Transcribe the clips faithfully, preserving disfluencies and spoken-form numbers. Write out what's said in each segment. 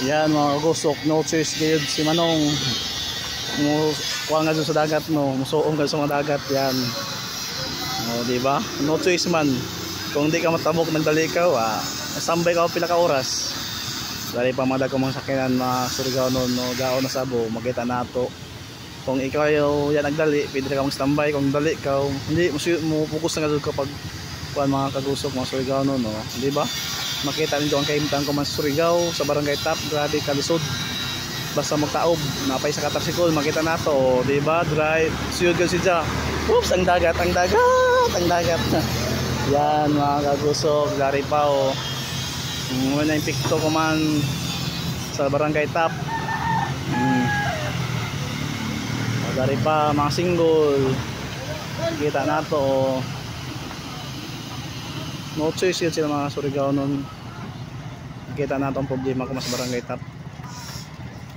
Yan, mga kagusok, no choice gyud si Manong. Mo kuha nga sa dagat, no, musuong ka sa mga dagat yan. O, di ba? No choice man. Kung di ka matabok, nagdali ka, ah, sambay ka pila ka oras. Dali pa mga dagkong mga sakyanan, mga Surigao, no, no, daon na sabo, makita nato. Kung ikaw yan nagdali, pwede ka mag-standby. Kung dali ka, hindi mo, mo focus na ka pag kuan, mga kagusok, mga Surigao, no, no? Di ba? Makita ninyo ang kahimtang ko man sa Surigao, sa Barangay Tap, grabe kalisod. Basta magtaob, napay sa katarsikol, makita nato, o, di ba? Dry, suyod ka siya. Oops, ang dagat, ang dagat, ang dagat. Yan, mga kagusok, dari pa, o. Mm, wala na yung pikto ko man sa Barangay Tap. Mm. O, dari pa, mga single. Kita nato, o. No choice yun sila, mga Surigao, nun. Kita nato ang problema ko man sa Barangay Tap.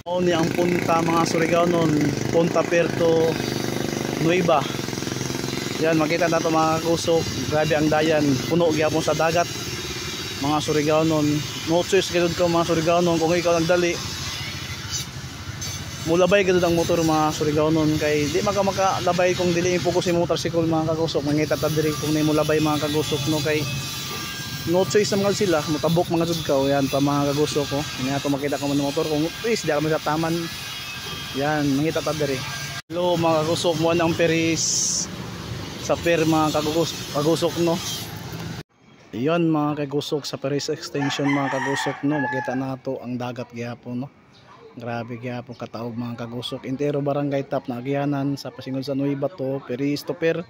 Mao ni ang punta, mga Surigao, nun. Punta Puerto Nueva. Yan, makita nato, mga kagusok. Grabe ang dayan. Puno gyapon sa dagat, mga Surigao, nun. No choice gyud ka, mga Surigao, nun. Kung ikaw nagdali, mulabay gyud ang motor, mga Surigao, nun. Kay di man ka makalabay kung dili mo focus sa imong motorsikol, mga kagusok. Mangita ta diri kung nay mulabay, mga kagusok, no. Kay no choice na mga sila, mutabok mga jud ka, o. Yan pa, mga kagusok, o. Yan ato makita ko man motor, kung please, di kami sa taman. Yan, mangita ta diri. Hello, mga kagusok, mo ang Perez sa pier, mga kagugus-, kagusok, no. Yan, mga kagusok, sa Perez Extension, mga kagusok, no. Makita nato ang dagat gyapon, no. Grabe gyapon kataob, mga kagusok. Entero Barangay Tap na agianan sa pasingod sa Nueva to Perez to pier.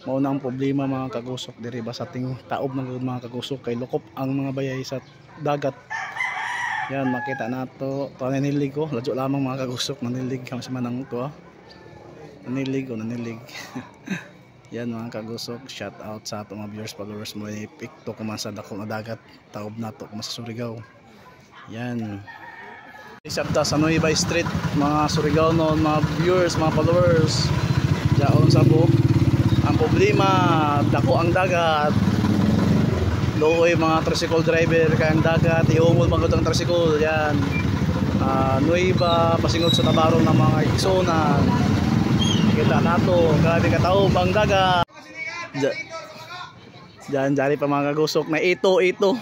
Mao na ang problema, mga kagusok, diri ba sa ting taob ng mga kagusok kay lukop ang mga bayay sa dagat. Yan, makita nato. To, nanilig ko. Lajo lamang, mga kagusok, nanilig kami sa manang to, ah. Nanilig, o, nanilig. Yan, mga kagusok, shout out sa ato mga viewers, followers mo, ipikto ko man sa dako na dagat, taob nato ko man sa Surigao. Yan. Isabta sa Nueva Street, mga Surigao, no, mga viewers, mga followers. Diyaon sa buhok. Ang problema, dako ang dagat. Luoy mga tricycle driver kay ang dagat, ihumol man gud ang tricycle. Yan. Ah, Nueva, pasingod sa Tabaron ng mga igsunan. Kita nato, grabe kataob ang dagat. Ja-, Diyan, diyan pa mga kagusok na ito, ito.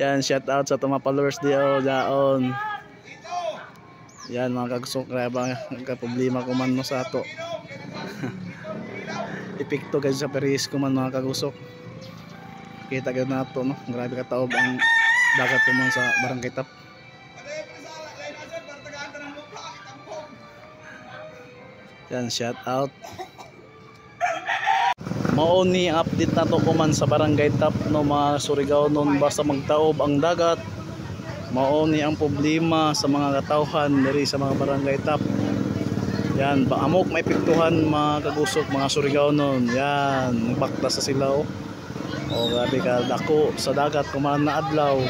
Yan, shout out sa ato mga followers diyo, daon. Yan, mga kagusok, grabe ang problema ko man, no, sa ato. Epekto gyud sa Perez ko man, mga kagusok. Kita gyud nato, no? Grabe kataob ang dagat ko man sa Barangay Tap. Yan, shout out. Mao ni update nato ko man sa Barangay Tap, no, mga Surigao, nun, basta magtaob ang dagat. Mao ni ang problema sa mga katawhan diri sa mga Barangay Tap. Yan, ba, amok maepektuhan, mga kagusok, mga Surigao, nun. Yan, baktas sa sila, o. O, grabe ka dako sa dagat ko man na adlaw.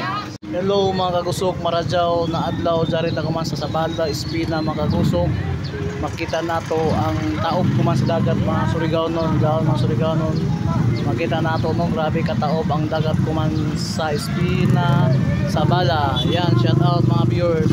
Hello, mga kagusok, maradyaw na adlaw, diari ta ko man sa Sabala, Espina, mga kagusok. Makita nato ang taob ko man sa dagat, mga Surigao, nun, daon, mga Surigao, nun. Makita nato, no, grabe kataob ang dagat ko man sa Espina, Sabala. Yan, shout out, mga viewers.